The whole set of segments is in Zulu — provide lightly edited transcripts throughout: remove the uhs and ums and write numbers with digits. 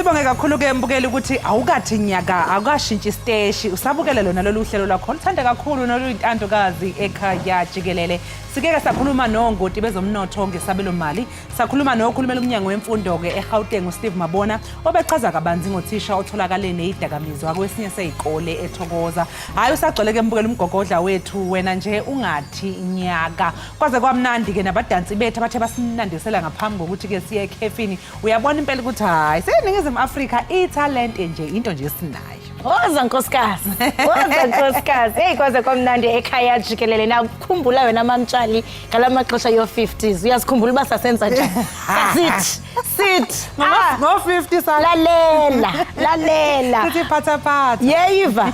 Sibonge kakhulu ke mbukeli ukuthi awukathi nyaka awukashintshi isiteshi usabukele lona lolu hlelo lwakho oluthanda kakhulu noluyintandokazi ekhaya jikelele. Sike ke sakhuluma nongoti bezomnotho ngesabelo mali, sakhuluma nokhulumela umnyango wemfundo ke eGauteng uSteve Mabona obechaza kabanzi ngothisha otholakale neyidakamizwa kwesinye sezikole eThokoza. Hayi usagcwele ke mbukeli umgogodla wethu wena nje ungathi nyaka. Kwaze kwamnandi ke nabadansi bethu abathe basinandisela ngaphambi kokuthi ke siye ekhefini. Uyabona impela ukuthi hayi seNingizimu Afrika ithalente nje into nje esinayo. Woza nkosikazi, woza nkosikazi. Hey kwaze kwamnandi ekhaya jikelele. Nakukhumbula wena Mamtshali ngala maxesha yo-50s. Uyazikhumbula uba sasenza njani? Sasithi, sithi. Ah, Ngo-50 sa lalela, lalela. sithi phathaphatha. Yeyiva.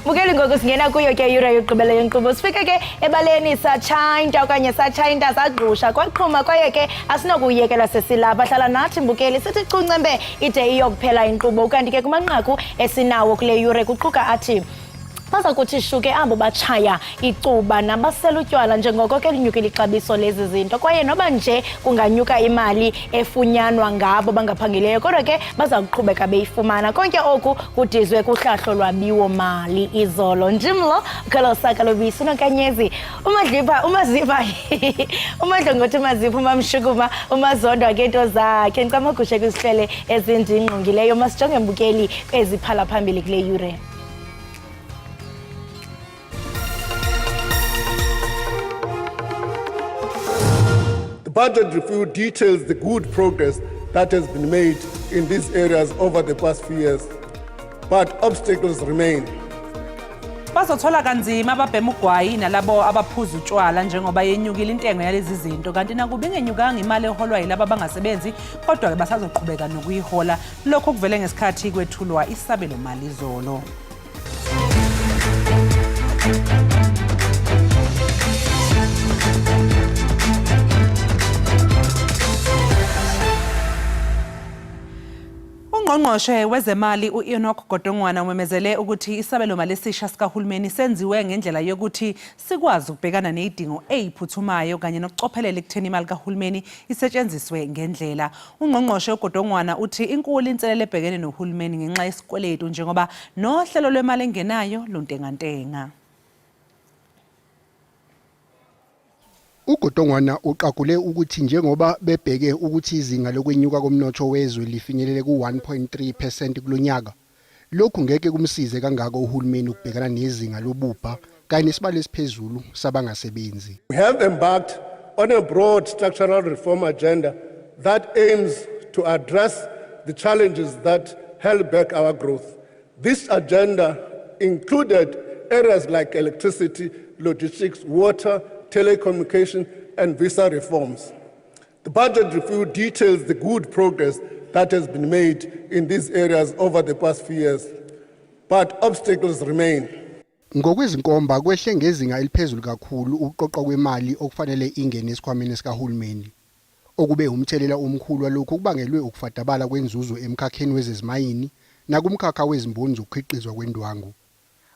Bukeli ngoku singena kuyo ke yure yokugqibela yenkqubo. Sifike ke ebaleni satshayinta okanye satshayinta sagqusha kwaqhuma kwaye ke asinokuyekela sesilapha. Hlala nathi mbukeli sithi cuncembe ide iyokuphela inkqubo. Ukanti ke kumanqaku esinawo kule yure kuquka athi baza kuthi shuke abo batshaya icuba nabasela utywala njengoko ke linyukile ixabiso lezi zinto kwaye noba nje kunganyuka imali efunyanwa ngabo bangaphangeliyo kodwa ke baza kuqhubeka beyifumana. Konke oku kudizwe kuhlahlo lwabiwo mali izolo. Ndim lo uKhalosaka Lobisi uNonkanyezi uMadlipha uMazipha uMadlongothi uMazipha uMamshukuma uMazondwa ngento zakhe ncamagushe kwizihlwele ezindingqongileyo. Masijonge mbukeli kweziphala phambili kule yure. The budget review details the good progress that has been made in these areas over the past few years, but obstacles remain. Bazothola kanzima ababhema ugwayi nalabo abaphuza utshwala njengoba yenyukile intengo yalezi zinto kanti nakuba ingenyukanga imali eholwa yilabo abangasebenzi kodwa-ke basazoqhubeka nokuyihola. Lokhu kuvele ngesikhathi kwethulwa isabelomali izolo. Ungqongqoshe wezemali u-Enoch Godongwana umemezele ukuthi isabelomali esisha sikahulumeni senziwe ngendlela yokuthi sikwazi ukubhekana nezidingo eziphuthumayo kanye nokucophelela ekutheni imali kahulumeni isetshenziswe ngendlela. Ungqongqoshe uGodongwana uthi inkulu inselelo ebhekene nohulumeni ngenxa yesikweletu njengoba nohlelo lwemali engenayo luntengantenga. UGodongwana uqagule ukuthi njengoba bebheke ukuthi izinga lokwenyuka komnotho wezwe lifinyelele ku-1.3 percent kulo nyaka, lokhu ngeke kumsize kangako uhulumeni ukubhekana nezinga lobubha kanye nesibalo esiphezulu sabangasebenzi. We have embarked on a broad structural reform agenda that aims to address the challenges that held back our growth. This agenda included areas like electricity, logistics, water, telecommunication, and visa reforms. The budget review details the good progress that has been made in these areas over the past few years, but obstacles remain. Ngokwezinkomba kwehle ngezinga eliphezulu kakhulu ukuqoqwa kwemali okufanele ingene esikhwameni sikahulumeni. Okube umthelela omkhulu walokhu kubangelwe ukufadabala kwenzuzo emkhakheni wezezimayini nakumkhakha wezimboni zokukhiqizwa kwendwangu.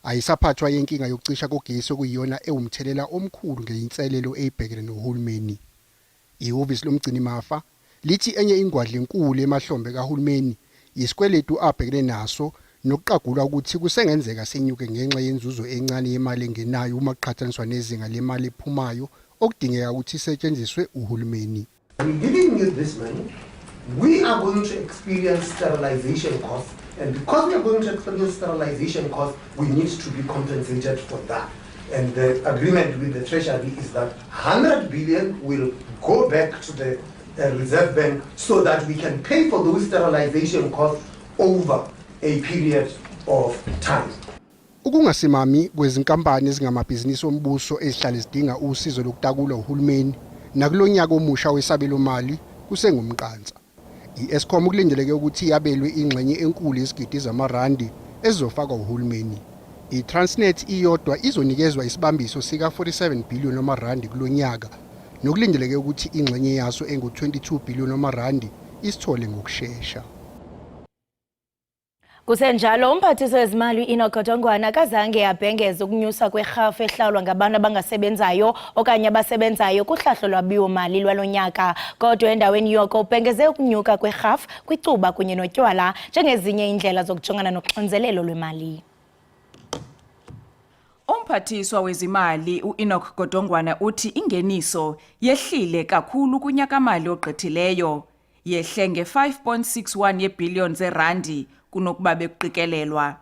Ayisaphathwa yenkinga yokucisha kogesi okuyiyona ewumthelela omkhulu ngeyinselelo eyibhekene nohulumeni. Ihhovisi lomgcinimafa lithi enye ingwadla enkulu emahlombe kahulumeni yisikweletu abhekene naso nokuqagulwa ukuthi kusengenzeka senyuke ngenxa yenzuzo encane yemali engenayo uma kuqhathaniswa nezinga lemali ephumayo okudingeka ukuthi isetshenziswe uhulumeni. We're giving you this money, we are going to experience sterilization costs, and because we are going to experience sterilization costs, we need to be compensated for that. And the agreement with the Treasury is that 100 billion will go back to the Reserve Bank so that we can pay for those sterilization costs over a period of time. Ukungasimami kwezinkampani ezingamabhizinisi ombuso ezihlale zidinga usizo lokutakulwa uhulumeni nakulo nyaka omusha wesabelomali kusengumqansa. I-Eskom kulindeleke ukuthi yabelwe ingxenye enkulu yezigidi zamarandi ezizofakwa uhulumeni. I-Transnet iyodwa izonikezwa isibambiso sika-47 billion wamarandi kulo nyaka nokulindeleke ukuthi ingxenye yaso engu-22 billion wamarandi isithole ngokushesha. Kusenjalo, umphathiswa wezimali u-Enoch Godongwana akazange abhengeze ukunyusa kwerhafu ehlawulwa ngabantu abangasebenzayo okanye abasebenzayo kuhlahlo lwabiwo-mali lwalo nyaka. Kodwa endaweni yoko ubhengeze ukunyuka kwerhafu kwicuba kunye notywala njengezinye iindlela zokujongana noxinzelelo lwemali. Umphathiswa wezimali uEnoch Godongwana uthi ingeniso yehlile kakhulu kunyakamali ogqithileyo, yehle nge-5.61 yeebhiliyoni zeerandi kunokuba bekuqikelelwa.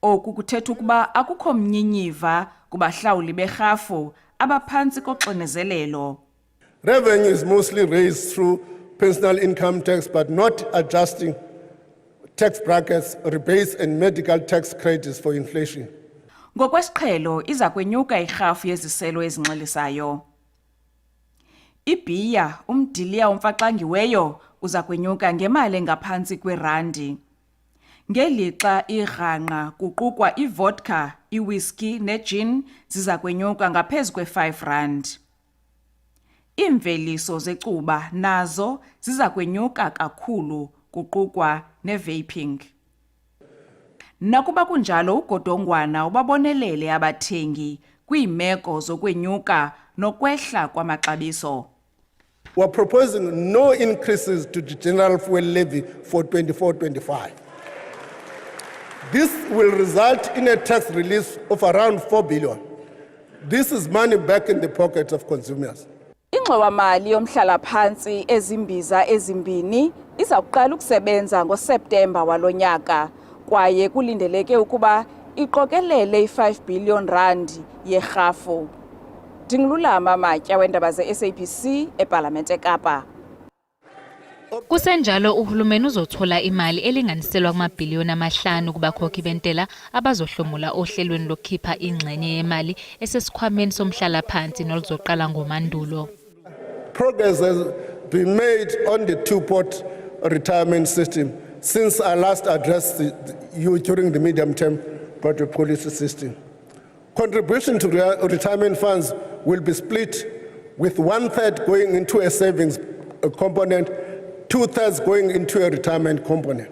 Oku kuthetha ukuba akukho mnyinyiva kubahlawuli berhafu abaphantsi koxinizelelo. Revenue is mostly raised through personal income tax, but not adjusting tax brackets, rebates, and medical tax credits for inflation. Ngokwesiqhelo iza kwenyuka irhafu yeziselo ezinxilisayo. Ibhiya, umdiliya omfaxangiweyo, uza kwenyuka ngemali engaphantsi kwerandi. Ngelixa igrangqa kuqukwa ivodka, iwhiskey nejin ziza kwenyuka ngaphezu kwe-5 rand. Iimveliso zecuba nazo ziza kwenyuka kakhulu kuqukwa ne-vaping. Nakuba kunjalo, uGodongwana ubabonelele abathengi kwiimeko zokwenyuka nokwehla kwamaxabiso. We are proposing no increases to the general fuel levy for 24-25. This will result in a tax release of around 4 billion. This is money back in the pockets of consumers. Ingxowamali yomhlalaphantsi ezimbiza ezimbini iza kuqala ukusebenza ngoSeptemba walo nyaka kwaye kulindeleke ukuba iqokelele i-5 billion rand yerhafu. NdinguLulama Matya weendaba ze-SABC ePalamente eKapa. Kusenjalo, uhulumeni uzothola imali elinganiselwa kumabhiliyoni 5 kubakhokhi bentela abazohlomula ohlelweni lokukhipha ingxenye yemali esesikhwameni somhlalaphansi noluzoqala ngoMandulo. Progress has been made on the two-pot retirement system since I last addressed you during the medium-term budget policy system. Contribution to retirement funds will be split, with one-third going into a savings component, two-thirds going into a retirement component.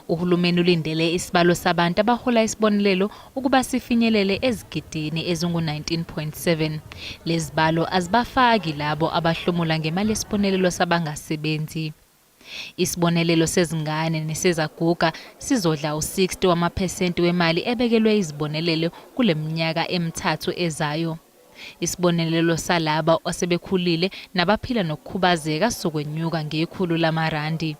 Uhulumeni ulindele isibalo sabantu abahola isibonelelo ukuba sifinyelele ezigidini ezingu-19.7. Lezibalo azibafaki labo abahlomula ngemali yesibonelelo sabangasebenzi. Isibonelelo sezingane nesezaguga sizodla u-60 wamaphesenti wemali ebekelwe izibonelelo kule minyaka emithathu ezayo. Isibonelelo salaba asebekhulile nabaphila nokukhubazeka sizokwenyuka nge-100 lamarandi.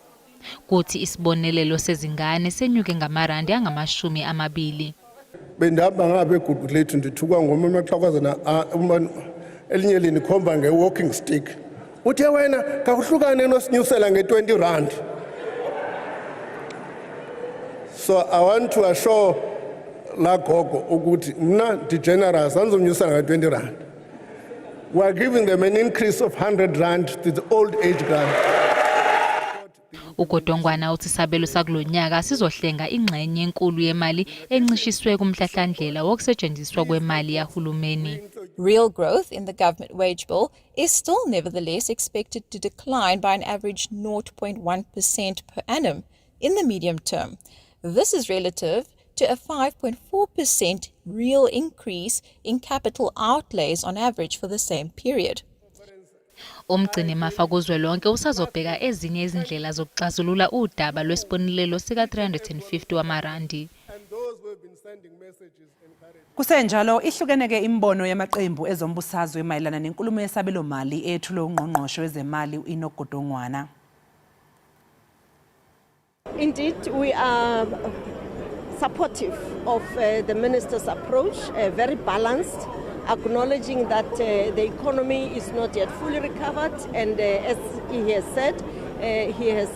Kuthi isibonelelo sezingane senyuke ngamarandi angama-20. Bendihamba ngapha eGugulethu, ndithukwa ngomama xhakwazana, elinye lindikhomba nge-walking stick, uthe, "Wena kakuhlukane nosinyusela nge-20 rand." So I want to assure laa gogo ukuthi mna ndi-generous, andizomnyusela nge-20 rand. We are giving them an increase of 100 rand to the old age grant. UGodongwana uthi isabelo sakulonyaka sizohlenga ingxenye enkulu yemali encishiswe kumhlahlandlela wokusetshenziswa kwemali yahulumeni. Real growth in the government wage bill is still nevertheless expected to decline by an average 0.1% per annum in the medium term. This is relative to a 5.4% real increase in capital outlays on average for the same period. Umgcini mafa kuzwelonke usazobheka ezinye izindlela zokuxazulula udaba lwesibonelelo sika-350 wamarandi. Kusenjalo, ihlukene-ke imibono yamaqembu ezombusazwe mayelana nenkulumo yesabelomali ethulwe ungqongqoshe wezemali u-Enoch Godongwana. Indeed, we are supportive of the minister's approach, very balanced, acknowledging that the economy is not yet fully recovered, and as he has said, he has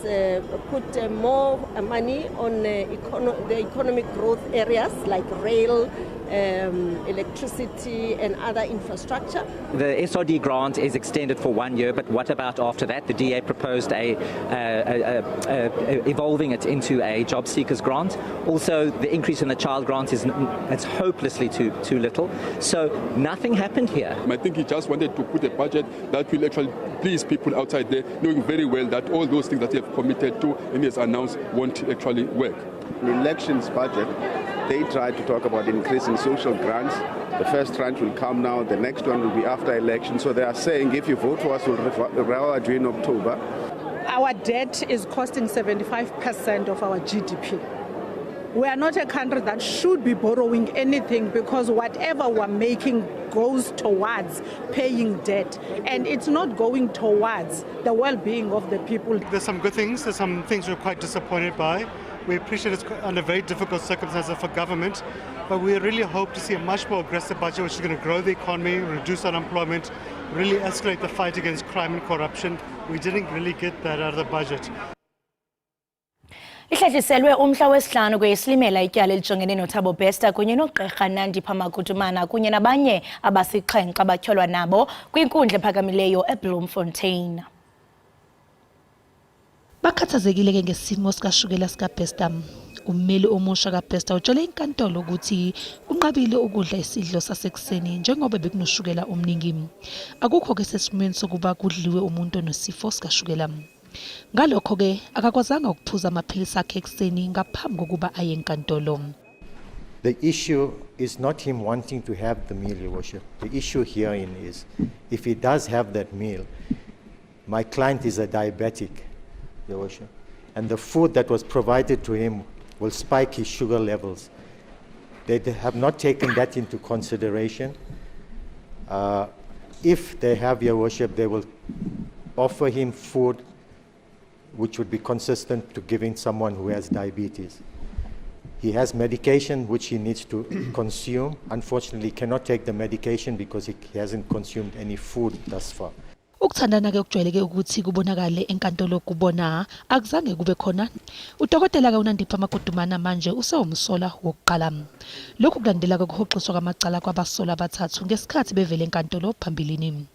put more money on the economic growth areas like rail, electricity, and other infrastructure. The SRD grant is extended for one year, but what about after that? The DA proposed a evolving it into a job seekers grant. Also, the increase in the child grant is it's hopelessly too little. So nothing happened here. I think he just wanted to put a budget that will actually please people outside there, knowing very well that all those things that he have committed to and he has announced won't actually work. In elections budget, they tried to talk about increasing social grants. The first tranche will come now, the next one will be after election. So they are saying if you vote for us, we'll reward you in October. Our debt is costing 75% of our GDP. We are not a country that should be borrowing anything because whatever we're making goes towards paying debt, and it's not going towards the well-being of the people. There's some good things, there's some things we're quite disappointed by. We appreciate it's under very difficult circumstances for government, but we really hope to see a much more aggressive budget which is going to grow the economy, reduce unemployment, really escalate the fight against crime and corruption. We didn't really get that out of the budget. Lihlehliselwe umhla wesihlanu kweyeSilimela ityala elijongene noThabo Bester kunye noGqirha Nandipha Magudumana kunye nabanye abasixhenxe abatyholwa nabo kwinkundla ephakamileyo eBloemfontein. Bakhathazekile ke ngesimo sikashukela sikaBester. Ummeli omusha kaBester utshele inkantolo ukuthi unqabile ukudla isidlo sasekuseni njengoba bekunoshukela omningi. Akukho ke sesimweni sokuba kudliwe umuntu onesifo sikashukela. Ngalokho ke akakwazanga ukuphuza amaphilisi akhe ekuseni ngaphambi kokuba aye enkantolo. The issue is not him wanting to have the meal, Your Worship. The issue herein is if he does have that meal, my client is a diabetic, Your Worship, and the food that was provided to him will spike his sugar levels. They have not taken that into consideration. If they have, Your Worship, they will offer him food which would be consistent to giving someone who has diabetes. He has medication which he needs to consume. Unfortunately, he cannot take the medication because he hasn't consumed any food thus far. Ukuthandana ke okujwayeleke ukuthi kubonakale enkantolo kubona akuzange kube khona. Udokotela ke uNandipha Magudumana manje usewumsola wokuqala. Lokhu kulandela ukuhoxiswa kwamacala kwabasolwa abathathu ngesikhathi bevele enkantolo phambilini.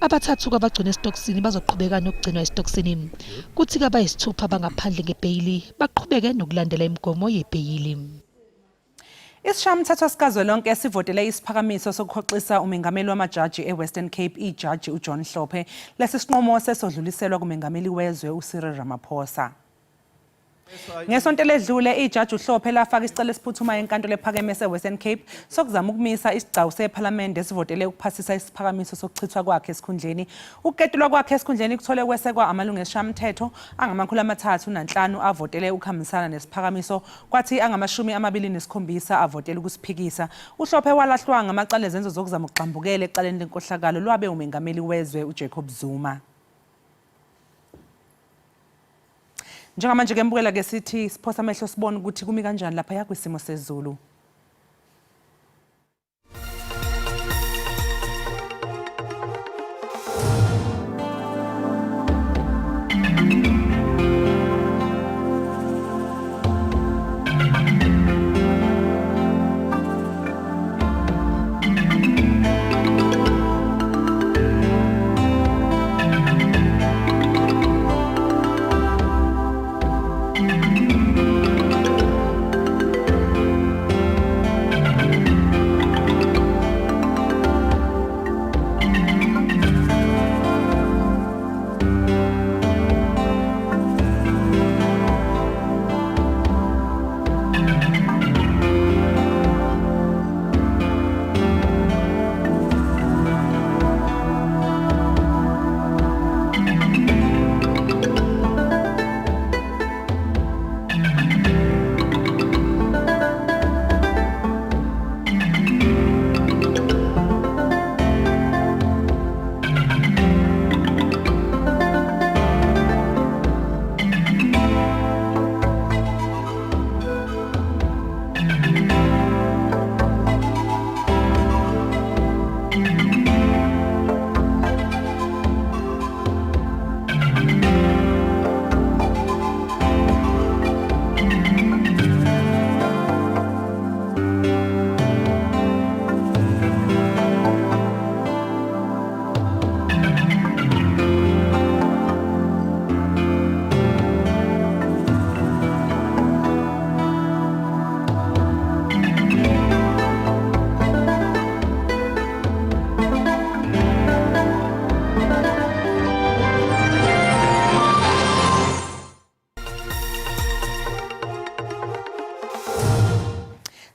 Abathathu kwabagcinwe esitokisini bazoqhubeka nokugcinwa esitokisini. Kuthi kabayisithupha abangaphandle ngebheyili baqhubeke nokulandela imigomo yebheyili. Isishayamthetho sikazwelonke sivotele isiphakamiso sokuhoxisa umengameli wamajaji eWestern Cape ijaji uJohn Hlophe. Lesi sinqumo sesodluliselwa kumengameli wezwe uCyril Ramaphosa. Ngesonto eledlule ijaji uHlophe lafaka isicelo esiphuthumayo enkantolo ephakeme eseWestern Cape sokuzama ukumisa isigcawu sephalamende esivotele ukuphasisa isiphakamiso sokuchithwa kwakhe esikhundleni. Ukuketulwa kwakhe esikhundleni kuthole kwesekwa amalungu esishayamthetho angama-305 avotele ukuhambisana nesiphakamiso, kwathi angama-27 avotele ukusiphikisa. UHlophe walahlwa ngamacala ezenzo zokuzama ukugxambukela ecaleni lenkohlakalo lwabe umengameli wezwe uJacob Zuma. Njengamanje ke mbukela ke sithi siphosa amehlo sibone ukuthi kumi kanjani lapha kwisimo sezulu.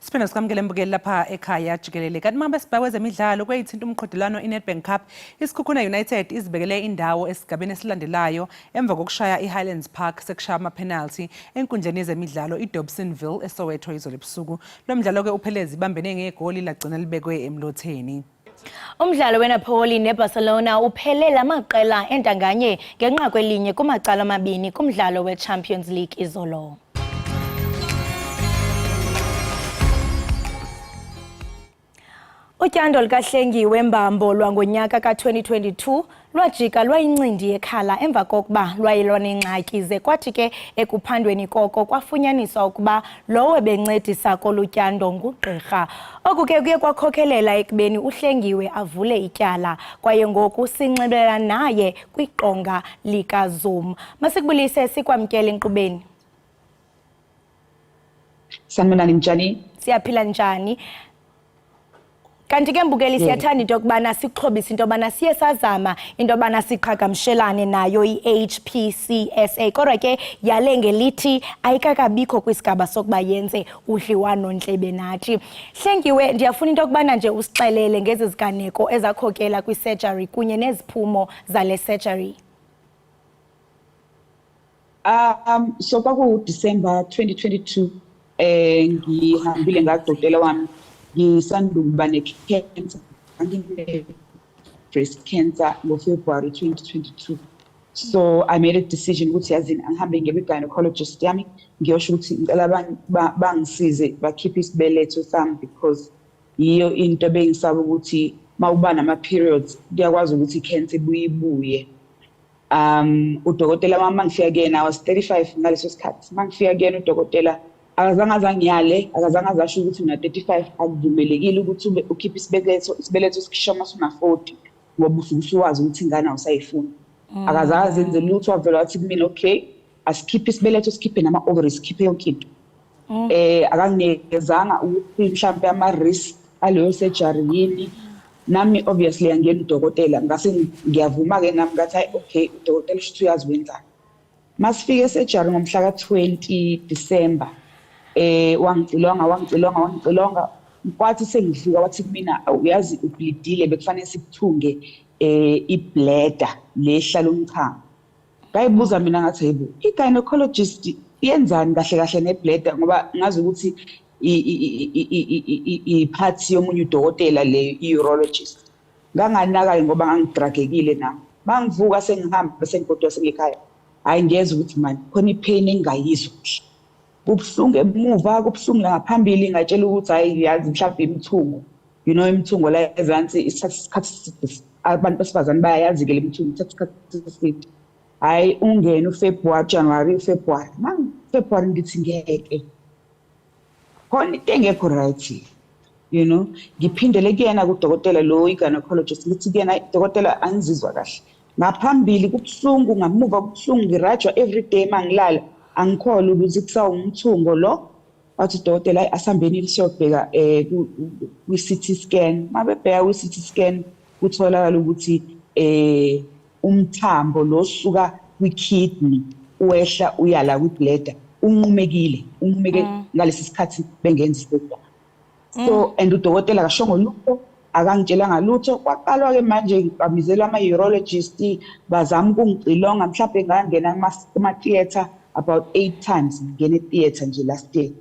Siphinde sikwamukele mbukeli lapha ekhaya jikelele. Kanti uma besibheka kwezemidlalo kweyithinta umqhudelwano iNedbank Cup, iSikhukhune United izibekele indawo esigabeni esilandelayo emva kokushaya iHighlands Park sekushaya amaphenalthi enkundleni yezemidlalo iDobsonville eSoweto izolo ebusuku. Lo mdlalo-ke uphele zibambene ngegoli lagcina libekwe emlotheni. Umdlalo weNapoli neBarcelona uphele lamaqela entanganye ngenqaku elinye kumacala amabini kumdlalo weChampions League izolo. Utyando lukaHlengiwe Mbambo lwangonyaka ka-2022 lwajika lwayincindi yekhala emva kokuba lwaye lwanengxaki ze kwathi ke ekuphandweni koko kwafunyaniswa ukuba lowo ebencedisa kolu tyando ngugqirha. Oku ke kuye kwakhokelela ekubeni uHlengiwe avule ityala kwaye ngoku sinxibelelana naye kwiqonga likaZoom. Masikubulise sikwamkele enkqubeni. Sanibonani, njani? Siyaphila, njani? Kanti ke mbukeli, siyathanda into yokubana sikuxhobise into yobana siye sazama into yobana siqhagamshelane nayo i-HPCSA, kodwa ke yale ngelithi ayikakabikho kwisigaba sokuba yenze udliwano-ndlebe nathi. Hlengiwe, ndiyafuna into yokubana nje usixelele ngezi ziganeko ezakhokela kwi-surgery kunye neziphumo zale surgery. So kwaku-December 2022, ngihambile ngadokotela wami, ngisanda ukuba ne-cancer, ngine-breast cancer ngo-February 2022. So I made a decision ukuthi yazini, angihambe ngiye kwi-gynecologist yami, ngiyosho ukuthi ngicela bangisize bakhiphe isibeletho sami, because yiyo into bengisaba ukuthi mawuba nama-periods kuyakwazi ukuthi i-cancer ibuye ibuye. Udokotela wami, mangifika kuyena, I was 35 ngaleso sikhathi, mangifika kuyena udokotela akazange azangiyale, akazange azasho ukuthi una 35 akuvumelekile ukuthi ube ukhiphe isibeletho. Isibeletho sikhishwa uma usuna 40, ngoba usuke usuwazi ukuthi ingane awusayifuni. Akazange azenze lutho, wavela wathi kumina, "Okay, asikhiphe isibeletho, sikhiphe nama-ovaries, sikhiphe yonke into." Akanginikezanga ukuthi mhlampe ama-risk aleyo surgery yini. Nami obviously angiyena udokotela, ngase ngiyavuma-ke nami, ngathi, "Hayi, okay, udokotela shuthi uyazi wenzani." Masifike e-surgery ngomhla ka-20 December, wangicilonga, wangicilonga, wangicilonga. Kwathi sengidluka wathi kumina, "Uyazi ubleedile, bekufanele sikuthunge ibladder lehlala umchamo." Ngayibuza mina ngathi, "Yebo, i-gynecologist yenzani kahle kahle nebladder?" Ngoba ngazi ukuthi i-part yomunye udokotela le, i-urologist. Nganganaka ngoba ngangidragekile nami. Mangivuka sengihamba, sengigodwa, sengikhaya, hayi, ngiyezwa ukuthi mani khona ipain engingayizwa kuhle, kubuhlungu emuva, kubuhlungu la ngaphambili. Ngatshela ukuthi, "Hayi, yazi mhlawumbe imithungo, imithungo la ezansi isithatha isikhathi." Abantu besifazane bayayazi-ke le mithungo ithatha isikhathi eside. Hhayi, ungene uFebruary, January, February, February, ngithi ngeke, khona into engekho right. Ngiphindele kuyena kudokotela lo, i-gynecologist, ngithi kuyena, "Dokotela, angizizwa kahle, ngaphambili kubuhlungu, ngamuva kubuhlungu, ngirajwa every day mangilala, angikholwa ukuthi kusawumthungo lo." Wathi udokotela, "Hayi, asihambeni siyobheka kwi-CT scan." Mabebheka kwi-CT scan kutholakala ukuthi umthambo lo suka kwi-kidney wehla uya la kwi-bladder unqumekile, unqumeke ngalesi sikhathi bengenza isurgery. So and udokotela akashongo lutho, akangitshelanga lutho. Kwaqalwa-ke manje babizelwa ama-urologist, bazama ukungicilonga. Mhlawumbe ngangena kuma-theatre about eight times, ngingena e-theatre nje last year.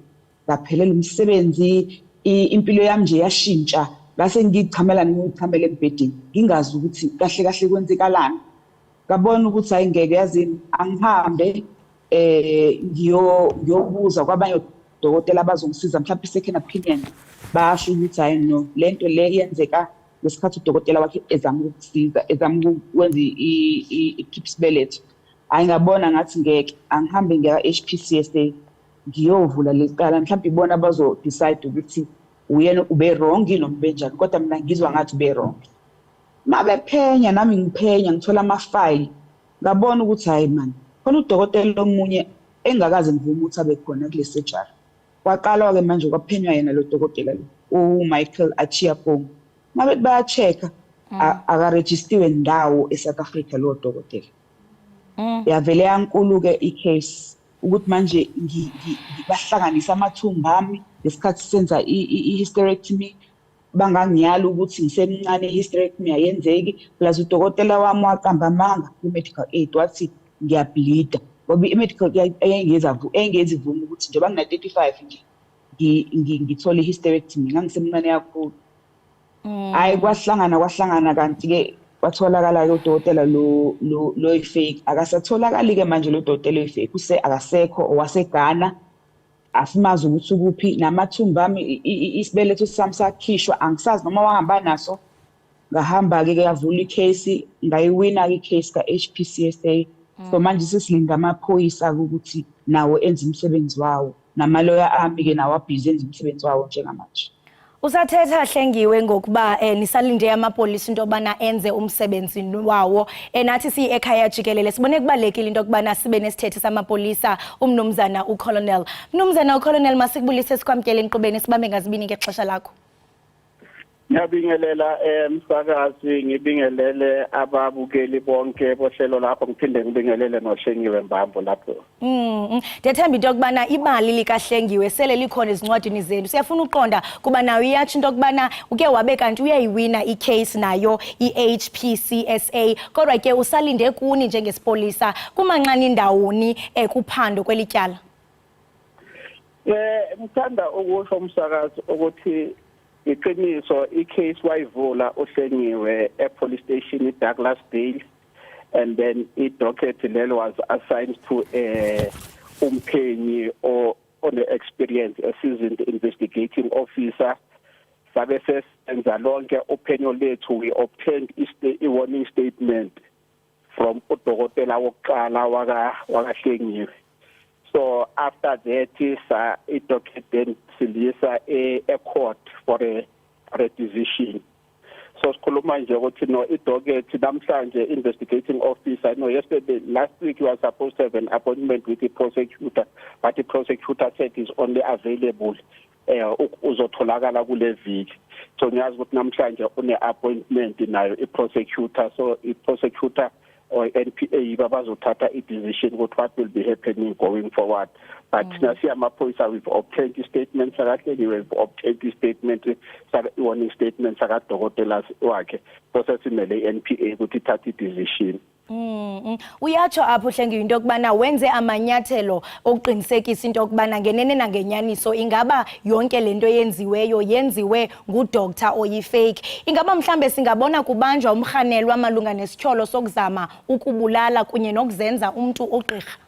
Ngaphelelwa umsebenzi, impilo yami nje yashintsha, ngase ngichamela, ngichamela embhedeni, ngingazi ukuthi kahle kahle kwenzekalani. Ngabona ukuthi hayi, ngeke, yazini, angihambe ngiyobuza kwabanye odokotela abazongisiza, mhlawumbe i-second opinion. Basho ukuthi, "Hayi no, lento le yenzeka ngesikhathi udokotela wakhe ezama ukukusiza, ezama ukwenza ikhipha isibeletho." Hhayi, ngabona ngathi ngeke, angihambe ngiya ka-HPCSA ngiyovula lecala, mhlawumbe ibona abazo-decide ukuthi uyena ube wrong noma benjani, kodwa mina ngizwa ngathi ube wrong. Mabephenya, nami ngiphenya, ngithola amafayili, ngabona ukuthi hayi man, khona udokotela omunye engakaze ngivume ukuthi abe khona kule surgery. Kwaqalwa-ke manje kwaphenywa yena lo dokotela lo, uMichael Achiapong. Mabethi baya-check-a, akarejistiwe ndawo e-South Africa lowo dokotela. Yavele yankulu-ke i-case. Ukuthi manje bahlanganise amathumba ami ngesikhathi senza i-hysterectomy, bangangiyala ukuthi ngisemncane, i-hysterectomy ayenzeki. Plus udokotela wami waqamba amanga kwi-medical aid, wathi ngiyableeda, ngoba i-medical eyayingezi ivume ukuthi njengoba ngina-35 nje ngithole i-hysterectomy, ngangisemncane kakhulu. Hhayi, kwahlangana kwahlangana, kanti-ke kwatholakala-ke udokotela lo lo lo fake akasatholakali-ke manje. Lo dokotela oyi-fake use akasekho, owaseGhana, asimazi ukuthi ukuphi. Namathumba ami, isibeletho sami sakhishwa, angisazi noma wahamba naso. Ngahamba-ke ke, yavula i-case, ngayiwina-ke i-case ka-HPCSA. So manje sesilinda amaphoyisa-ke ukuthi nawo enze umsebenzi wawo, namaloya ami-ke nawo abhizi enze umsebenzi wawo njengamanje. Usathetha, Hlengiwe, ngokuba nisalinde amapolisa into yobana enze umsebenzi wawo. Nathi siyi ekhaya jikelele sibone kubalulekile into yokubana sibe nesithethe samapolisa, umnumzana uColonel. Mnumzana uColonel, masikubulise, sikwamkele enkqubeni, sibambe ngazibini ngexesha lakho. Ngiyabingelela, emsakazi, ngibingelele ababukeli bonke bohlelo lapho, ngiphinde ngibingelele noHlengiwe Mbambo lapho. Ndiyathemba into yokubana ibali likaHlengiwe sele likhona ezincwadini zenu. Siyafuna uqonda kuba nayo iyatsho into yokubana uke wabe kanti uyayiwina i-case nayo i-HPCSA, kodwa ke usalinde kuni njengesipolisa kumanxani ndawoni kuphando kweli tyala. Ngithanda ukusho, umsakazi, ukuthi iqiniso, i-case wayivula uHlengiwe e-police station iDouglasdale, and then i-docket lelo was assigned to umphenyi o one experience, a seasoned investigating officer. Sabe sesenza lonke uphenyo lethu, we obtained i-warning statement from udokotela wokuqala waka wakaHlengiwe. So after that, sa i-docket then silisa e-court for a decision. So sikhuluma nje ukuthi no, i-docket namhlanje, investigating officer, no, yesterday, last week, he was supposed to have an appointment with the prosecutor, but the prosecutor said he's only available, uzotholakala kule viki. So ngiyazi ukuthi namhlanje une appointment nayo i-prosecutor, so i-prosecutor or NPA babazothatha i-decision ukuthi what will be happening going forward. But thina siyamaphoyisa, we've obtained i-statement sakaHlengiwe, we've obtained i-statement, i-warning statement sakadokotela wakhe, so sesimele i-NPA ukuthi ithathe i-decision. Uyatsho apho, Hlengiwe, into yokubana wenze amanyathelo okuqinisekisa into yokubana ngenene nangenyaniso ingaba yonke le nto yenziweyo yenziwe ngudoctor oyi-fake. Ingaba mhlambe singabona kubanjwa umrhanelwa malunga nesityholo sokuzama ukubulala kunye nokuzenza umntu ogqirha?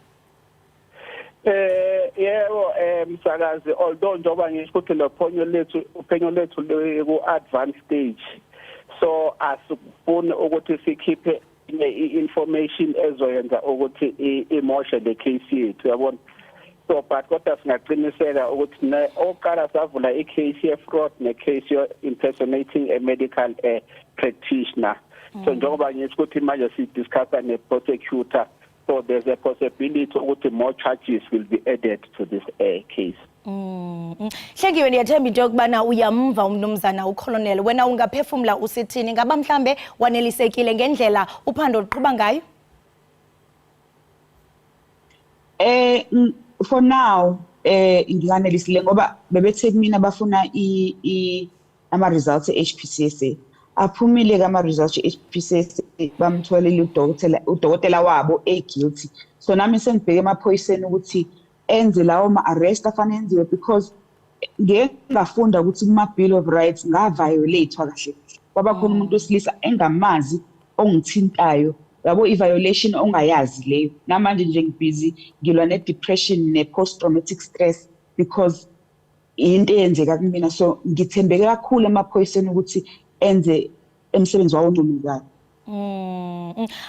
Yebo, msakazi, although njengoba ngisho ukuthi lo phenyo lethu, uphenyo lethu ku advanced stage, so asifuni ukuthi sikhiphe i-information ezoyenza ukuthi imoshe le case yethu, yabona. So but kodwa singaqiniseka ukuthi oqala savula i-case ye-fraud ne-case ye-impersonating a medical practitioner. So njengoba ngisho ukuthi manje si-discussa ne-prosecutor, so there's a possibility ukuthi more charges will be added to this case. Hlengiwe, ndiyathemba into yokubana uyamva umnumzana uColonel. Wena ungaphefumla usithini? Ngaba mhlambe wanelisekile ngendlela uphando luqhuba ngayo? For now nginganelisile, ngoba bebethe kumina bafuna i i ama results e-HPCSA. Aphumile ke ama results e-HPCSA, bamtholile udokotela wabo e guilty. So nami sengibheke emaphoyiseni ukuthi enze lawo ma arrest afanele enziwe, because ngeke ngafunda ukuthi kuma Bill of Rights nga-violatewa kahle. Kwaba khona umuntu wesilisa engamazi ongithintayo, yabo, i-violation ongayazi leyo. Namanje nje ngibhizi ngilwa ne-depression ne-post traumatic stress because into eyenzeka kumina. So ngithembeke kakhulu emaphoyiseni ukuthi enze emsebenzi wawo oncomekayo.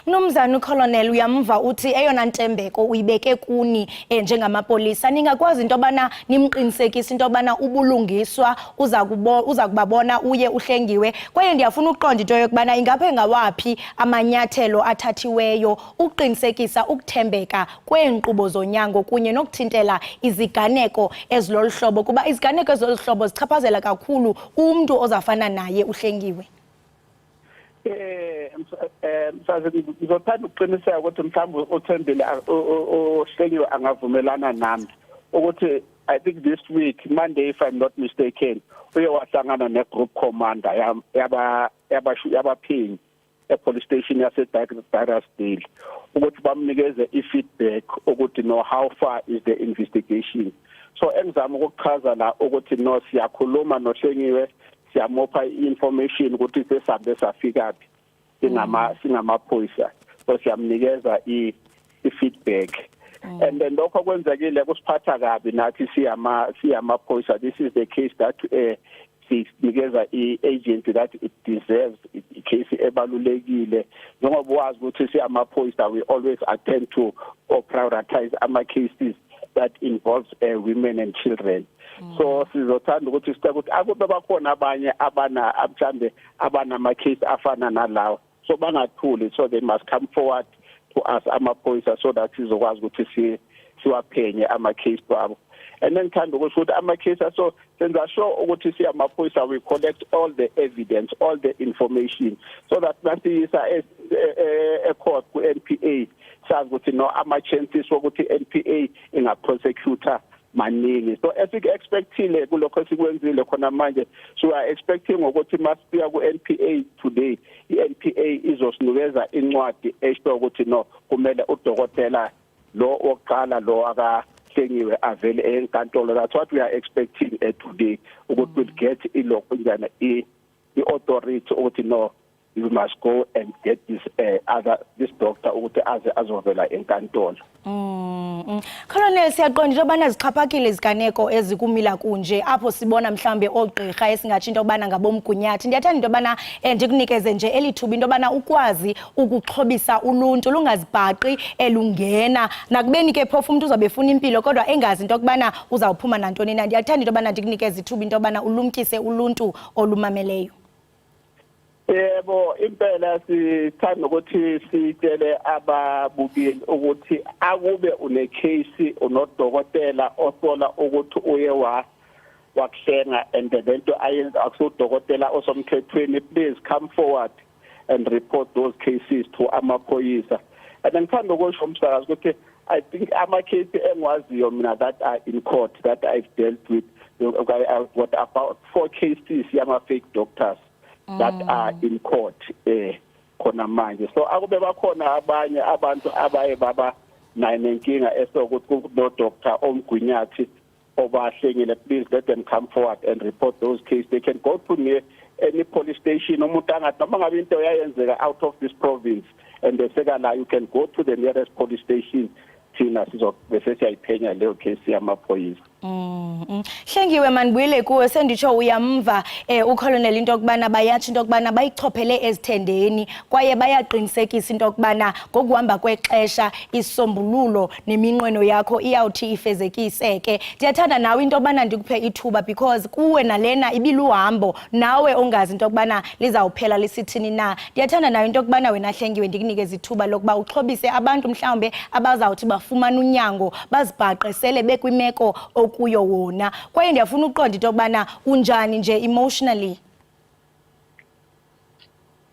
Mnumzana uColonel, uyamva uthi eyona ntembeko uyibeke kuni njengamapolisa. Ningakwazi into yobana nimqinisekise into yobana ubulungiswa uza kubabona uye uHlengiwe? Kwaye ndiyafuna ukuqonda into yokubana ingapha ngawaphi amanyathelo athathiweyo ukuqinisekisa ukuthembeka kweenkqubo zonyango kunye nokuthintela iziganeko ezilolu hlobo, kuba iziganeko ezilolu hlobo zichaphazela kakhulu umntu ozafana naye uHlengiwe. Msazi, ngizothanda ukuqiniseka ukuthi mhlawumbe uThembile oHlengiwe angavumelana nami ukuthi I think this week, Monday if I'm not mistaken, uye wahlangana ne-group commander yaba yabaphenyi e-police station yase-Douglasdale ukuthi bamnikeze i-feedback ukuthi no, how far is the investigation. So engizama ukuchaza la ukuthi no, siyakhuluma noHlengiwe, siyamopha i-information ukuthi sesambe safikaphi singamaphoyisa, so siyamnikeza i-feedback. And then lokho kwenzekile kusiphatha kabi nathi siyamaphoyisa. This is the case that sinikeza i-agency that it deserves, i-case ebalulekile, njengoba wazi ukuthi siyamaphoyisa, we always attend to or prioritize ama cases that involves women and children. So sizothanda ukuthi sicela ukuthi akube bakhona abanye abana mhlambe abanama case afana nalawo, so bangathuli, so they must come forward to us amaphoyisa so that sizokwazi ukuthi siwaphenye ama case wabo. And then ngithanda ukusho ukuthi ama case aso, senza sure ukuthi siyamaphoyisa we collect all the evidence, all the information, so that nasiyisa e-court ku-NPA, sazi ukuthi no, ama chances wokuthi NPA inga-prosecute maningi. So esiku-expectile kulokho esikwenzile khona manje, so we are expecting ukuthi masifika ku-NPA today, i-NPA izosinikeza incwadi esho ukuthi no, kumele udokotela lo wokuqala lo akaHlengiwe avele enkantolo. That's what we are expecting today, ukuthi we'll get ilokho njana i-authority ukuthi no, you must go and get this other this doctor ukuthi aze azovela enkantolo. Colonel, siyaqonda into yobana zixhaphakile iziganeko ezikumila kunje, apho sibona mhlawumbe oogqirha esingatsho into yobana ngabomgunyathi. Ndiyathanda into yobana ndikunikeze nje eli thuba into yobana ukwazi ukuxhobisa uluntu lungazibhaqi elungena nakubeni ke phofu umntu uzawube efuna impilo kodwa engazi into yokubana uzawuphuma nantoni na. Ndiyathanda into yobana ndikunikeze ithuba into yobana ulumkise uluntu olumameleyo. Yebo, impela sithanda ukuthi sitshele ababukeli ukuthi akube une-case, unodokotela osola ukuthi uye wa wakuhlenga and lento ayenza akusudokotela osomthethweni, please come forward and report those cases to amaphoyisa. And ngithanda ukusho, umsakazi, ukuthi I think ama-case engiwaziyo mina that are in court that I've dealt with, I've got about four cases yama-fake doctors that are in court khona manje. So akube bakhona abanye abantu abaye baba nayo nenkinga esokuthi kuno doctor omgunyathi obahlengile, please let them come forward and report those cases. They can go to near any police station. Umuntu angathi noma ngabe into yayenzeka out of this province and beseka la, you can go to the nearest police station, thina sizobe siyayiphenya leyo case yamaphoyisa. Hlengiwe, manibuyele kuwe. Senditsho uyamva uColonel into yokubana bayatsho into yokubana bayichophele ezithendeni kwaye bayaqinisekisa into yokubana ngokuhamba kwexesha isombululo neminqweno yakho iyawuthi ifezekiseke. Ndiyathanda nawe into yokubana ndikuphe ithuba because kuwe nalena ibiluhambo nawe ongazi into yokubana lizawuphela lisithini na. Ndiyathanda nayo into yokubana wena Hlengiwe ndikunikeze ithuba lokuba uxhobise abantu mhlawumbe abazawuthi bafumane unyango bazibhaqe sele bekwimeko okuyo wona, kwaye ndiyafuna ukuqonda into yokubana unjani nje emotionally.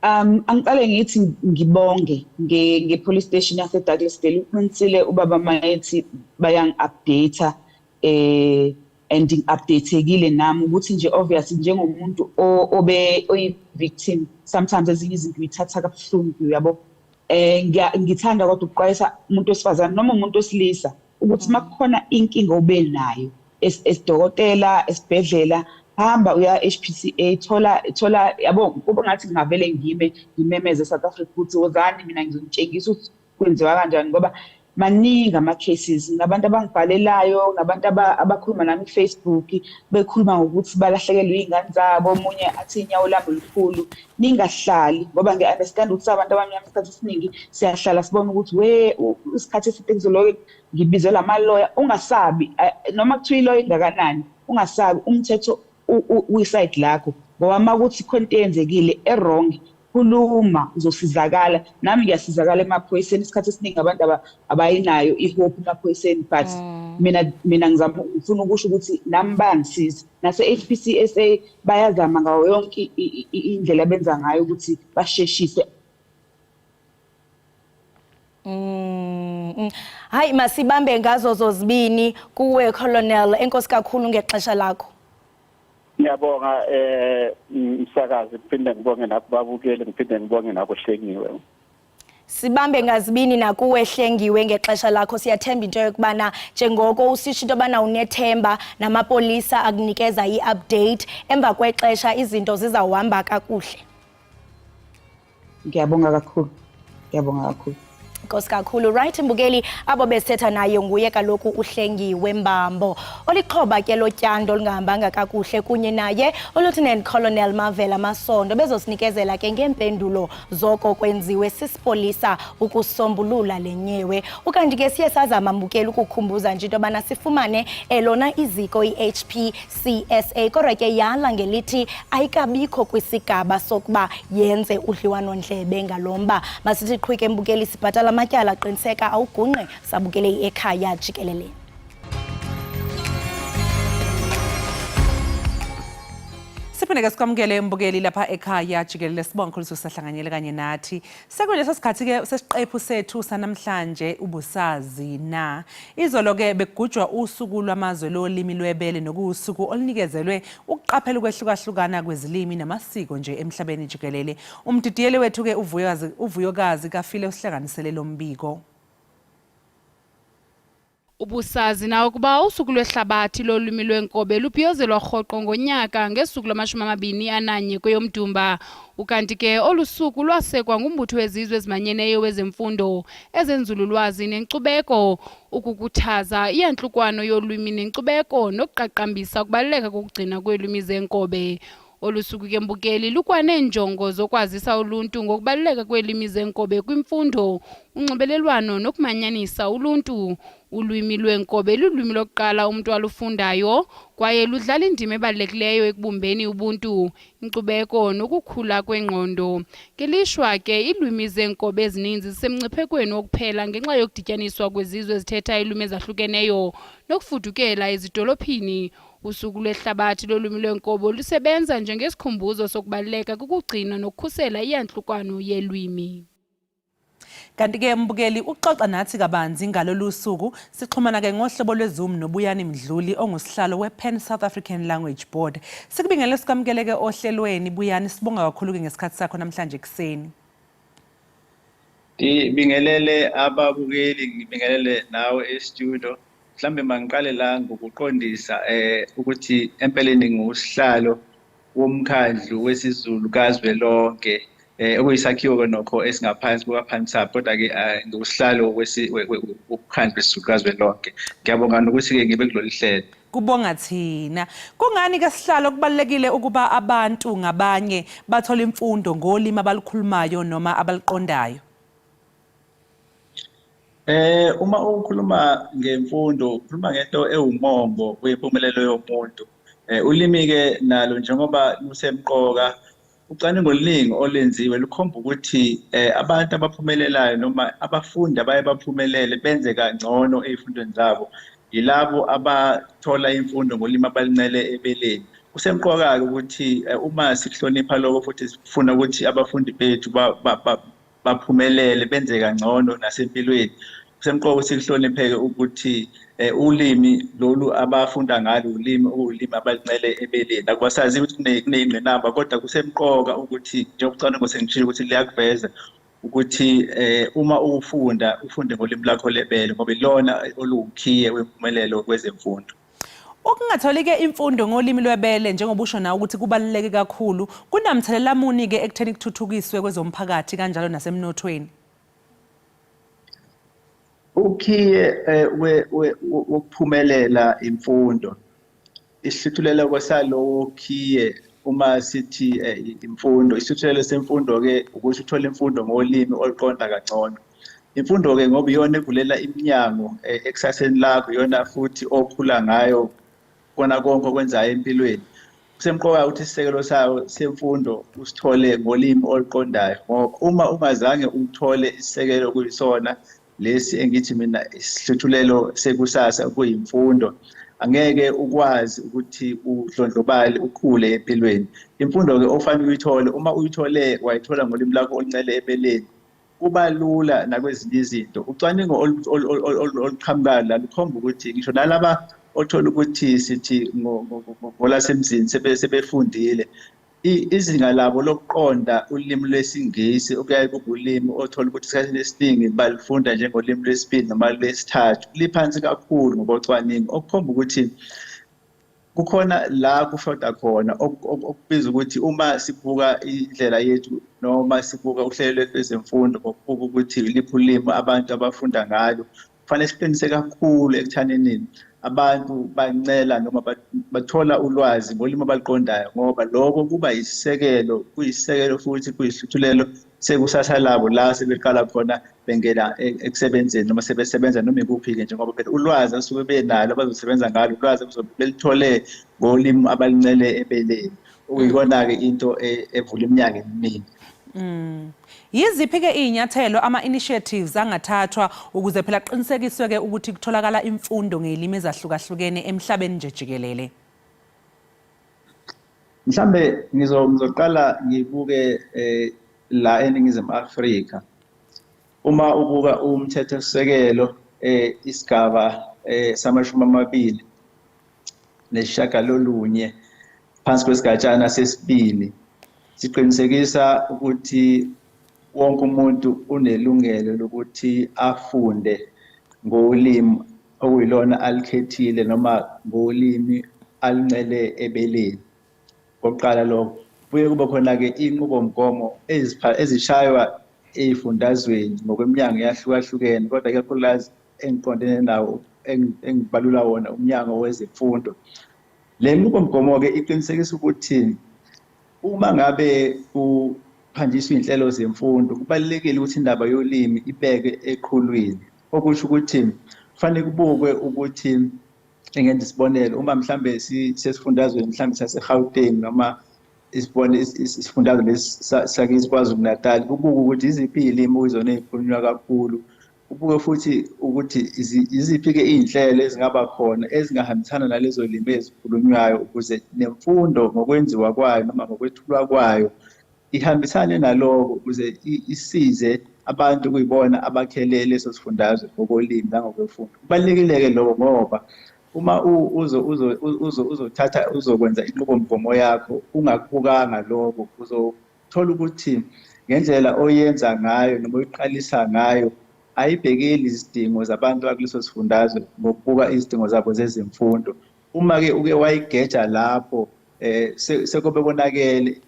Angiqale ngithi ngibonge nge police station yase Douglasdale. Uqinisile ubaba mayethi bayangi-update and ngi-updatekile nami ukuthi nje obviously njengomuntu obe oyi-victim, sometimes ezinye izinto uyithatha kabuhlungu, uyabo. Ngithanda kodwa ukuxwayisa umuntu wesifazane noma umuntu wesilisa ukuthi makukhona inkinga obe nayo esidokotela esibhedlela, hamba uya HPCA, thola yabo. Kuba ngathi ngingavele ngime ngimemeze South Africa ukuthi wozani, mina ngizonitshengisa ukuthi kwenziwa kanjani, ngoba maningi ama-cases nabantu abangibhalelayo nabantu abakhuluma nami ku-Facebook bekhuluma ngokuthi balahlekelwe iy'ngane zabo, omunye athi inyawo lami lukhulu. Ningahlali, ngoba ngiya-understand ukuthi abantu abamnyama isikhathi esiningi siyahlala sibone ukuthi we isikhathi eside kuzoloke ngibizelwa amaloya. Ungasabi, noma kuthiwa iloya ingakanani, ungasabi. Umthetho uyi-side lakho, ngoba uma kuthi khona into eyenzekile e-wrong, khuluma, uzosizakala. Nami ngiyasizakala emaphoyiseni. Isikhathi esiningi abantu abayinayo i-hope emaphoyiseni, but mina ngizama, ngifuna ukusho ukuthi nami bayangisiza. Nase-HPCSA bayazama ngawo yonke indlela abenza ngayo ukuthi basheshise. Hayi, masibambe ngazo zozibini kuwe Colonel, enkosi kakhulu ngexesha lakho. Ngiyabonga msakazi, ngiphinde ngibonge nakubabukeli, ngiphinde ngibonge nakuHlengiwe. Sibambe ngazibini nakuwe Hlengiwe ngexesha lakho. Siyathemba into yokubana njengoko usisho into yobana unethemba namapolisa akunikeza i-update emva kwexesha, izinto zizawuhamba kakuhle. Ngiyabonga kakhulu, ngiyabonga kakhulu. Nkosi kakhulu. Right, mbukeli, abo besithetha naye nguye kaloku uHlengiwe Mbambo, olixhoba ke lotyando olungahambanga kakuhle, kunye naye uLieutenant Colonel Mavela Masondo, bezosinikezela ke ngeempendulo zoko kwenziwe sisipolisa ukusombulula le nyewe. Ukanti ke siye sazama, mbukeli, ukukhumbuza nje into yobana sifumane lona iziko i-HPCSA, kodwa ke yala ngelithi ayikabikho kwisigaba sokuba yenze udliwanondlebe ngalo mba. Masithi qhwike, mbukeli, sibhatala amatyala. Qiniseka awugungqi, sabukele i-Ekhaya Jikelele. Siphinde ke sikwamukele, mbukeli, lapha ekhaya jikelele. Sibonga kakhulu usahlanganyele kanye nathi. Sekuleso sikhathi ke sesiqephu sethu sanamhlanje, ubusazi na. Izolo ke bekugujwa usuku lwamazwe lolimi lwebele, nokuwusuku olunikezelwe ukuqaphela ukwehlukahlukana kwezilimi namasiko nje emhlabeni jikelele. Umdidiyeli wethu ke uVuyokazi Kafile usihlanganisele lo mbiko. Ubusazi na ukuba usuku lwehlabathi lolwimi lwenkobe lubhiyozelwa rhoqo ngonyaka ngesuku lwama-21 kweyoMdumba? Ukanti ke olu suku lwasekwa ngumbutho wezizwe ezimanyeneyo wezemfundo, ezenzululwazi nenkcubeko ukukhuthaza iyantlukwano yolwimi nenkcubeko nokuqaqambisa ukubaluleka kokugcina kweelwimi zenkobe. Olu suku ke, mbukeli, lukwaneenjongo zokwazisa uluntu ngokubaluleka kweelwimi zenkobe kwimfundo, unxibelelwano nokumanyanisa uluntu. Ulwimi lwenkobe lulwimi lokuqala umntu alufundayo kwaye ludlala indima ebalulekileyo ekubumbeni ubuntu, inkcubeko nokukhula kwengqondo. Ngelishwa ke iilwimi zeenkobe ezininzi zisemngciphekweni wokuphela ngenxa yokudityaniswa kwezizwe ezithetha iilwimi ezahlukeneyo nokufudukela ezidolophini. Usuku lwehlabathi lolwimi lwenkobe lusebenza njengesikhumbuzo sokubaluleka kokugcina nokukhusela iyantlukwano yelwimi. Kanti-ke, mbukeli, uxoxa nathi kabanzi ngalolu suku, sixhumana-ke ngohlobo lweZoom noBuyani Mdluli, ongusihlalo we-Pan South African Language Board. Sikubingelele, sikwamukele-ke ohlelweni, Buyani. Sibonga kakhulu-ke ngesikhathi sakho namhlanje ekuseni. Ngibingelele ababukeli, ngibingelele nawe e-studio. Mhlambe mangiqale la ngokuqondisa ukuthi empeleni ngusihlalo womkhandlu wesiZulu kazwelonke, okuyisakhiwo ke nokho esingaphansi kukaPanSALB, kodwa ke ngusihlalo womkhandlu wesiZulu kazwelonke. Ngiyabonga nokuthi ke ngibe kulolu hlelo. Kubonga thina. Kungani ke, sihlalo, kubalulekile ukuba abantu ngabanye bathole imfundo ngolimi abalukhulumayo noma abaluqondayo? Uma ukhuluma ngemfundo, ukhuluma ngento ewumongo wempumelelo yomuntu. Ulimi ke nalo njengoba lusemqoka, ucwaningo oluningi olwenziwe lukhomba ukuthi abantu abaphumelelayo noma abafundi abaye baphumelele benze kangcono ey'fundweni zabo yilabo abathola imfundo ngolimi abalincele ebeleni. Kusemqoka-ke ukuthi uma sikuhlonipha lokho futhi sifuna ukuthi abafundi bethu baphumelele benze kangcono nasempilweni, kusemqoka ukuthi kuhlonipheke ukuthi ulimi lolu abafunda ngalo ulimi okuwulimi abalincele ebeleni. Nakuba sazi ukuthi kuney'ngqinamba, kodwa kusemqoka ukuthi njengoba ucwaningo sengishilo ukuthi liyakuveza ukuthi uma ufunda, ufunde ngolimi lakho lebele, ngoba ilona oluwukhiye wempumelelo kwezemfundo. Ukungatholi-ke imfundo ngolimi lwebele, njengoba usho nawe ukuthi kubaluleke kakhulu, kunamthelela muni-ke ekutheni kuthuthukiswe kwezomphakathi kanjalo nasemnothweni? Ukhiye wokuphumelela imfundo. Isihluthulelo kwesalowo khiye uma sithi imfundo, isihluthulelo semfundo-ke ukuthi uthole imfundo ngolimi oluqonda kangcono. Imfundo-ke ngoba iyona evulela iminyango ekusaseni lakho, iyona futhi okhula ngayo kona konke okwenzayo empilweni. Kusemqoka ukuthi isisekelo sayo semfundo usithole ngolimi oluqondayo, ngoba uma ungazange uthole isisekelo kuyisona lesi engithi mina isihluthulelo sekusasa kuyimfundo, Angeke ukwazi ukuthi udlondlobale ukhule empilweni. Imfundo-ke ofanele uyithole, uma uyithole wayithola ngolimi lakho oluncele ebeleni, kuba lula nakwezinye izinto. Ucwaningo oluqhamukayo la lukhomba ukuthi ngisho nalaba othola ukuthi sithi ngolasemzini sebefundile, izinga labo lokuqonda ulimi lwesiNgisi, okuyaye kube ulimi othola ukuthi esikhathini esiningi balifunda njengolimi lwesibili noma lwesithathu, liphansi kakhulu ngokocwaningo, okukhomba ukuthi kukhona la kushoda khona, okubiza ukuthi uma sibuka indlela yethu noma sibuka uhlelo lwethu lwezemfundo ngokubuka ukuthi liphi ulimi abantu abafunda ngalo, kufanele siqinise kakhulu ekuthanenini abantu bancela noma bathola ulwazi ngolimi abaluqondayo, ngoba lokho kuba isisekelo, kuyisisekelo futhi kuyisihluthulelo sekusasa labo la sebeqala khona bengena ekusebenzeni noma sebesebenza noma ikuphi-ke, njengoba phela ulwazi asuke benalo abazosebenza ngalo, ulwazi abazobe belithole ngolimi abaluncele ebeleni, okuyikona-ke into evula iminyaka eminingi. Yiziphi-ke iy'nyathelo, ama-initiatives angathathwa ukuze phela kuqinisekiswe-ke ukuthi kutholakala imfundo ngey'limi ezahlukahlukene emhlabeni nje jikelele? Mhlambe ngizoqala ngibuke la eNingizimu Afrika. Uma ubuka umthethosisekelo isigaba sama-29 phansi kwesigatshana sesibili, siqinisekisa ukuthi wonke umuntu unelungelo lokuthi afunde ngolimi okuyilona alikhethile noma ngolimi aluncele ebeleni. Okokuqala lokho. Kubuye kube khona-ke inqubomgomo ezishaywa ey'fundazweni ngokweminyango eyahlukahlukene, kodwa ikakhulukazi engiqondene nawo engibalula wona umnyango wezemfundo. Le nqubomgomo-ke iqinisekisa ukuthi uma ngabe kuphanjiswa iy'nhlelo zemfundo, kubalulekile ukuthi indaba yolimi ibeke eqhulwini, okusho ukuthi kufanele kubukwe ukuthi, engenza isibonelo, uma mhlambe sesifundazweni mhlambe sase-Gauteng noma isifundazwe lesi sakithi KwaZulu-Natal, kubukwe ukuthi iziphi iy'limi okuyizona ey'khulunywa kakhulu, kubuke futhi ukuthi iziphi-ke iy'nhlelo ezingaba khona ezingahambisana nalezo limi ezikhulunywayo, ukuze nemfundo ngokwenziwa kwayo noma ngokwethulwa kwayo ihambisane naloko, ukuze isize abantu kuyibona abakhele leso sifundazwe ngokolimi nangokwemfundo. Kubalulekile-ke lokho, ngoba uma uzothatha uzokwenza inqubomgomo yakho ungakubukanga lokho, uzothola ukuthi ngendlela oyenza ngayo noma oyiqalisa ngayo ayibhekeli izidingo zabantu bakuleso sifundazwe ngokubuka izidingo zabo zezemfundo. Uma-ke uke wayigeja lapho sekobe konakele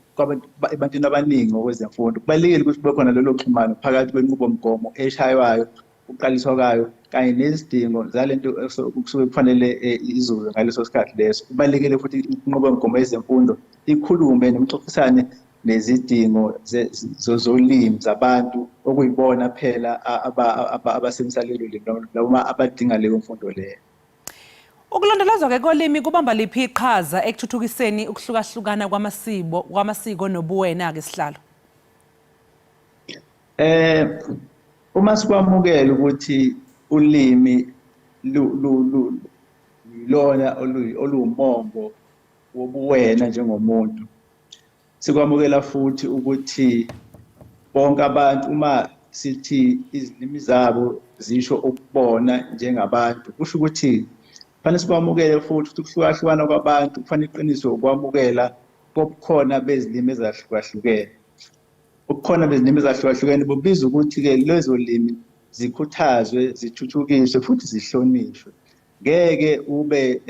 ebantwini abaningi ngokwezemfundo. Kubalulekile ukuthi kube khona lolo xhumano phakathi kwenqubomgomo eshaywayo, ukuqaliswa kwayo, kanye nezidingo zalento kusuke kufanele izuze ngaleso sikhathi leso. Kubalulekile futhi inqubomgomo yezemfundo ikhulume nomxoxisane nezidingo zolimi zabantu okuyibona phela abasebenzisa lelo limi noma abadinga leyo mfundo leyo. Ukulondolozwa-ke kolimi kubamba liphi iqhaza ekuthuthukiseni ukuhlukahlukana kwamasiko nobuwena-ke, Sihlalo? Uma sikwamukela ukuthi ulimi lona oluwumongo wobuwena njengomuntu, sikwamukela futhi ukuthi bonke abantu uma sithi izilimi zabo zisho ukubona njengabantu, kusho ukuthi kufanele sikwamukele futhi ukuthi ukuhlukahlukana kwabantu kufanele iqiniswe ukwamukela kobukhona bezilimi ezahlukahlukene. Ubukhona bezilimi ezahlukahlukene bubiza ukuthi-ke lezo limi zikhuthazwe, zithuthukiswe futhi zihlonishwe. Ngeke ube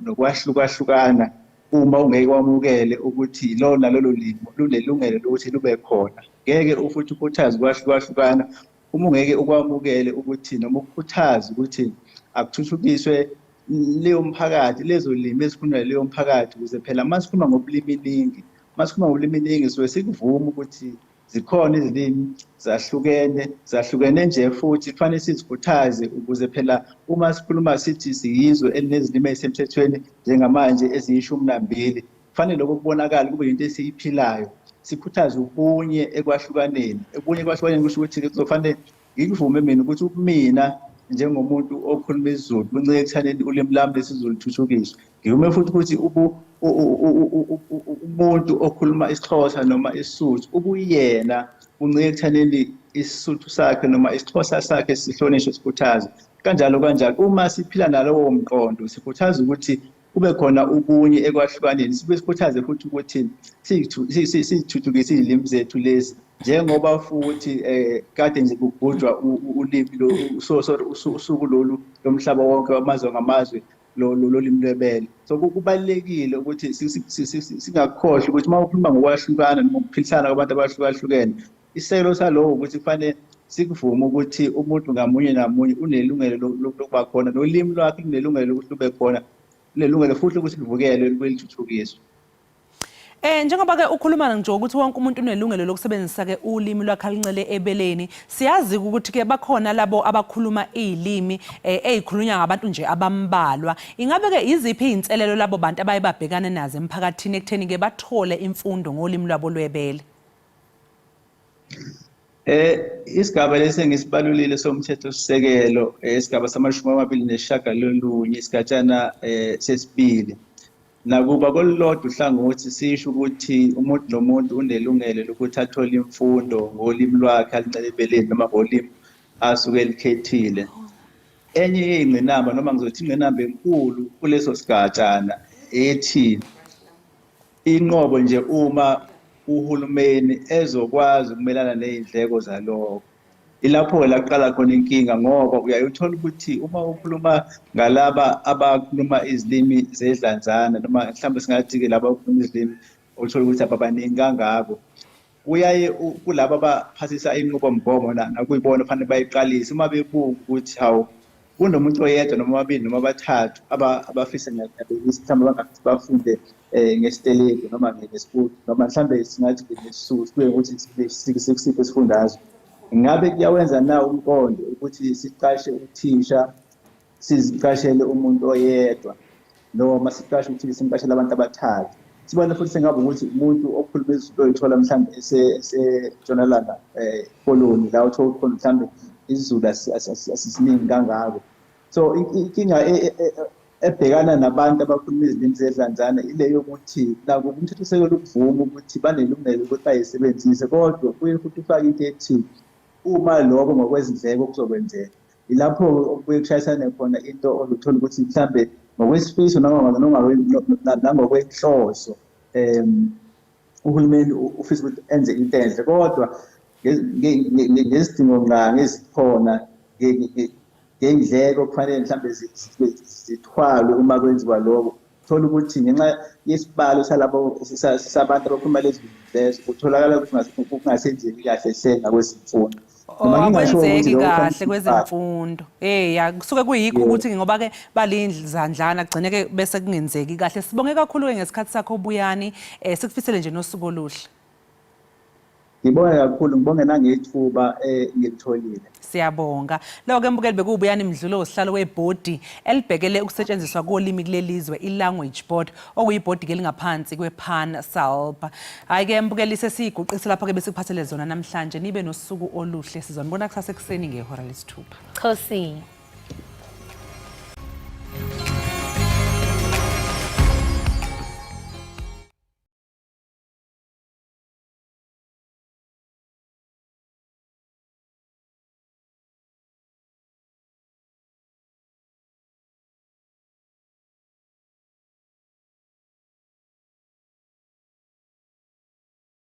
nokwahlukahlukana uma ungeke wamukele ukuthi lona lolo limi lunelungelo lokuthi lube khona. Ngeke futhi ukhuthaze ukwahlukahlukana uma ungeke ukwamukele ukuthi noma ukukhuthaze ukuthi akuthuthukiswe leyo mphakathi, lezo limi ezikhulunywa leyo mphakathi, ukuze phela uma sikhuluma ngobuliminingi, uma sikhuluma ngobuliminingi suke sikuvuma ukuthi zikhona izilimi zahlukene, zahlukene nje futhi kufanele sizikhuthaze, ukuze phela uma sikhuluma sithi siyizwe elinezilimi ezisemthethweni njengamanje eziyi-12, kufanele lokho kubonakale kube yinto esiyiphilayo. Sikhuthaze ubunye ekwahlukaneni. Ubunye ekwahlukaneni kusho ukuthi kuzofanele ngikuvume mina ukuthi ubumina njengomuntu okhuluma isiZulu buncike ekuthaneni ulimi lami lesiZulu lithuthukiswe. Ngivume futhi ukuthi umuntu okhuluma isiXhosa noma isiSuthu ubuyena buncike ekuthaneni isiSuthu sakhe noma isiXhosa sakhe sihlonishwe sikhuthazwe kanjalo kanjalo. Uma siphila nalowo mqondo sikhuthaza ukuthi kube khona ubunye ekwahlukaneni, sibuye sikhuthaze futhi ukuthi sithuthukise izilimi zethu lezi njengoba futhi eh kade nje kugujwa ulimi lo sorry usuku lolu lomhlaba wonke wamazwe ngamazwe lolimi lwebele. So kubalulekile ukuthi singakhohlwa ukuthi uma ukhuluma ngokwahlukana noma ukuphilisana kwabantu abahlukahlukene, isisekelo saloko ukuthi kufanele sikuvume ukuthi umuntu ngamunye namunye unelungelo lokuba khona nolimi lwakhe lunelungelo lokuthi lube khona, lunelungelo futhi lokuthi luvukelwe lubuye luthuthukiswe. Njengoba ke ukhuluma nje ukuthi wonke umuntu unelungelo lokusebenzisa ke ulimi lwakhe aluncele ebeleni, siyazi ukuthi ke bakhona labo abakhuluma izilimi ezikhulunywa ngabantu nje abambalwa. Ingabe ke iziphi izinselelo labo bantu abaye babhekane nazo emphakathini ekutheni ke bathole imfundo ngolimi lwabo lwebele? Isigaba lesi engisibalulile somthethosisekelo, isigaba sama-29 isigatshana sesibili. Nakuba kolulodwa uhlangothi sisho ukuthi umuntu nomuntu unelungelo lokuthi athole imfundo ngolimi lwakhe aluncele ebeleni noma ngolimi asuke elikhethile. Enye yey'ngqinamba noma ngizothi ingqinamba enkulu kuleso sigatshana ethi inqobo nje uma uhulumeni ezokwazi ukumelana ney'ndleko zalokho. Ilapho-ke la kuqala khona inkinga ngoba uyaye uthole ukuthi uma ukhuluma ngalaba abakhuluma izilimi zedlanzana noma mhlawumbe singathi-ke laba abakhuluma izilimi othola ukuthi ababaningi kangako, kuyaye kulaba abaphasisa inqubomgomo nakuyibona kufanele bayiqalise uma bebuka ukuthi hawu kunomuntu oyedwa noma ababili noma abathathu abafisa ngiyabekisa mhlawumbe abangafisi bafunde ngesitelegu noma ngesiputhu noma mhlawumbe singathi ngesisuthu kuye ngokuthi sikusiphi isifundazwe. Ngabe kuyawenza na umqondo ukuthi siqashe uthisha siziqashele umuntu oyedwa noma siqashe uthisha simqashele abantu abathathu? Sibone futhi sengabe ukuthi umuntu okhuluma isiZulu oyithola mhlawumbe esentshonalanga koloni la uthola khona mhlawumbe isiZulu asisiningi kangako. So inkinga ebhekana nabantu abakhuluma izilimi zedlanzana ile yokuthi nakuba umthethosisekelo ukuvuma ukuthi banelungelo ukuthi bayisebenzise, kodwa kuye futhi ufake into ethi uma lokho ngokwezindleko kuzokwenzeka. Yilapho-ke okubuye kushayisane khona into ozothola ukuthi mhlambe ngokwesifiso nangokwenhloso uhulumeni ufisa ukuthi enze into enhle, kodwa ngezidingo-ngqangi ezikhona ngey'ndleko kufanele mhlambe zithwalwe uma kwenziwa lokho. Thola ukuthi ngenxa yesibalo salabo sabantu abakhuluma lezi lezo kutholakala kungasenzeki kahle hle ngakwezemfundo. Noma ngingasho ukuthi Akwenzeki lokho kahle kwezemfundo. Eya, kusuke kuyikho ukuthi ngoba ke balindlazandlana kugcine ke bese kungenzeki kahle. Sibonge kakhulu ke ngesikhathi sakho Buyani. Sikufisele nje nosuku oluhle. Ngibonge kakhulu, ngibonge nangethuba engilitholile. Siyabonga. Lo ke mbukeli bekuwuBuyani Mdlulo usihlalo webhodi elibhekele ukusetshenziswa kolimi kuleli zwe i-Language Board okuyibhodi ke elingaphansi kwe-PanSALB. Hhayi ke mbukeli sesiyiguqise lapho ke besikuphathele zona namhlanje. Nibe nosuku oluhle sizonibona kusasa ekuseni ngehora lesithupha. Chosi.